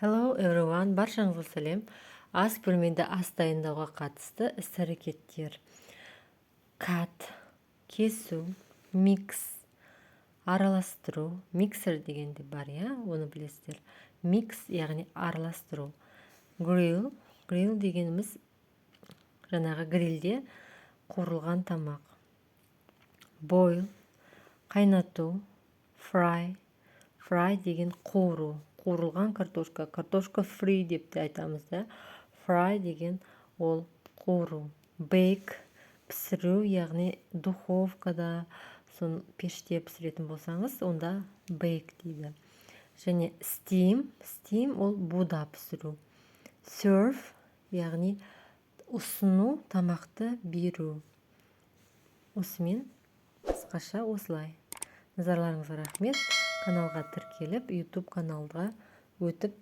Hello everyone, баршаңызға сәлем! Ас бөлмеде ас дайындауға қатысты іс-әрекеттер. Cut – кесу, mix – араластыру. Миксер деген де бар, иә, оны білесіздер. Mix, яғни араластыру. Grill. Grill дегеніміз жаңағы грильде қуырылған тамақ. Boil – қайнату. Fry. Fry деген қуыру, қуырылған картошка, картошка фри деп те айтамыз да. Fry деген ол қуыру. Bake – пісіру, яғни духовкада, соны пеште пісіретін болсаңыз, онда bake дейді. Және steam. Steam ол буда пісіру. Serve, яғни ұсыну, тамақты беру. Осымен қысқаша осылай. Назарларыңызға рахмет. Каналға тіркеліп, YouTube каналға өтіп